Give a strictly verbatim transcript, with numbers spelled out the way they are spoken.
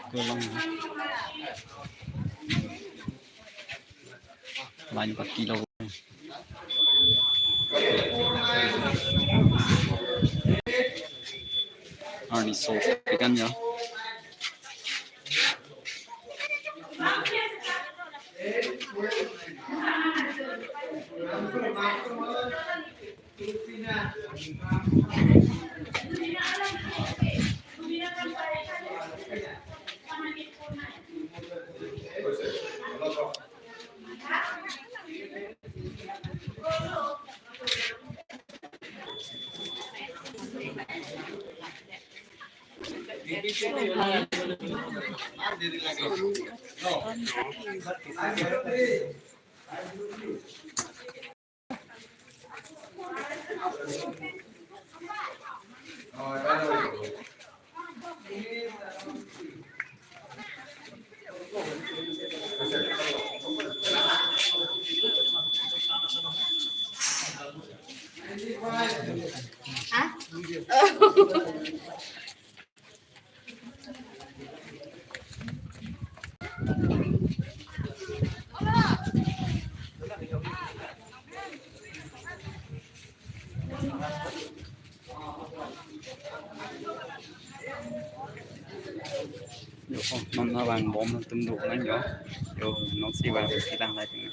Ko along. Line pati lo. Arni so pikan ya. Yo, oh, non abang bom atum do nang yo. Yo, non si bang si lang lai ting.